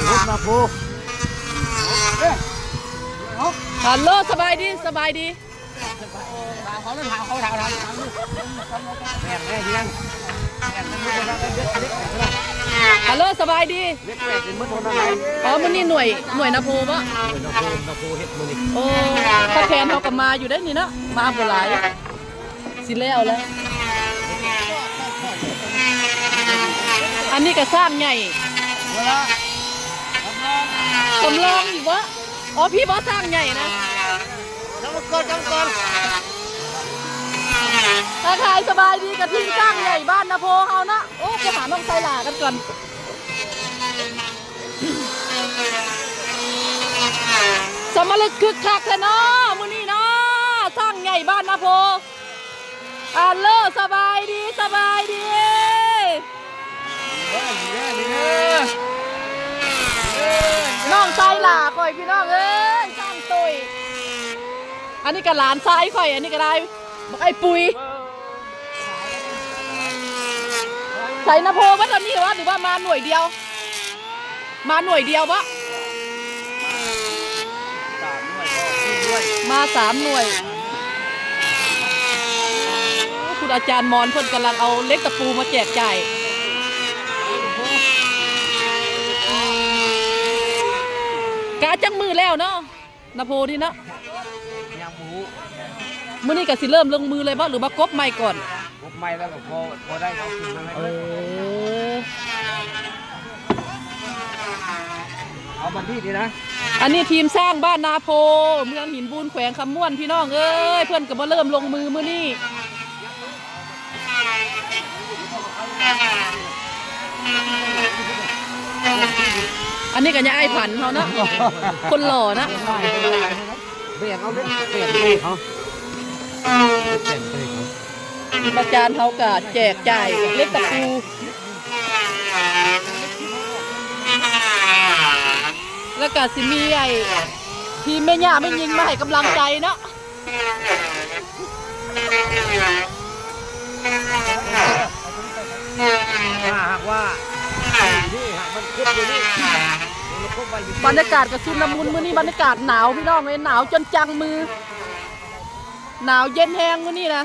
ລົດນາໂພ. ຮາໂລ ສະບາຍດີ ສະບາຍດີ. ຮາໂລ ສະບາຍດີ. ອໍ ມື້ນີ້ໜ່ວຍ ໜ່ວຍນາໂພບໍ? ໂອ້ ພະແທນເຮົາກໍມາຢູ່ເດ້ນີ້ເນາະ ມາບໍ່ຫຼາຍ. ຊິແລ້ວແລ້ວ. ອັນນີ້ກໍຊ້າງໃຫຍ່ ສຳລອງອີກບໍ? ອໍ ພີ້ບໍຊ້າງໃຫຍ່ນະ. ນັ່ງກ່ອນ ນັ່ງກ່ອນ. ທັກທາຍສະບາຍດີກະທີມຊ້າງໃຫຍ່ບ້ານນາໂພເຮົາເນາະ. ໂອ້ ໄປຫານ້ອງໄຊຫຼ້າກັນກ່ອນ. ສະມາລຶກຄຶກຄັກແທ້ເນາະ ມື້ນີ້ເນາະ ຊ້າງໃຫຍ່ບ້ານນາໂພ. ອາໂລ ສະບາຍດີ ສະບາຍດີ. ນ້ອງຊາຍຫຼ້າຂ້ອຍ ພີ່ນ້ອງເອີຍ ຊ້າງໂຕຍ. ອັນນີ້ກໍຫຼານຊາຍຂ້ອຍ ອັນນີ້ກໍໄດ້ ບັກໄອ້ປຸຍ. ໃສ່ນາໂພເບິດຕອນນີ້ຫວາ ຫຼືວ່າມາໜ່ວຍດຽວ? ມາໜ່ວຍດຽວບໍ? ມາສາມໜ່ວຍ. ຄຸນອາຈານມອນເພິ່ນກຳລັງເອົາເຫຼັກຕະປູມາແຈກຈ່າຍ. ກະຈັກມື້ແລ້ວເນາະ ນາໂພນີ້ເນາະ? ຍັງບໍ່ຮູ້. ມື້ນີ້ກະຊິເລີ່ມລົງມືເລີຍບໍ ຫຼືວ່າກົບໃໝ່ກ່ອນ? ກົບໃໝ່ແລ້ວກໍພໍ ພໍໄດ້ເນາະ. ເອີ ເອົາມັນດີໆນະ. ອັນນີ້ທີມຊ້າງບ້ານນາໂພ ເມືອງຫີນບູນ ແຂວງຄຳມ່ວນ ພີ່ນ້ອງເອີຍ ເພິ່ນກໍມາເລີ່ມລົງມືມື້ນີ້. ອັນນີ້ກໍຍາຍອ້າຍພັນເຮົາເນາະ ຄົນຫຼໍ່ນະ. ແບ່ງເອົາເດ້ ແບ່ງໃຫ້ເຂົາ ແບ່ງໃຫ້ເຂົາ. ອາຈານເຮົາກະແຈກຈ່າຍເຫຼັກຕະປູ ແລ້ວກະຊິມີໄອ້ທີມແມ່ຍ່າແມ່ຍິງມາໃຫ້ກຳລັງໃຈເນາະ. ຖ້າຫາກວ່າ ນີ້ຫາກມັນຄົບຢູ່ນີ້ ມັນຄົບໄວ້ຢູ່ ບັນຍາກາດກະຊຸນລະມຸນມື້ນີ້ ບັນຍາກາດໜາວ ພີ່ນ້ອງເອີຍ ໜາວຈົນຈັງມື ໜາວເຢັນແຮງມື້ນີ້ນະ.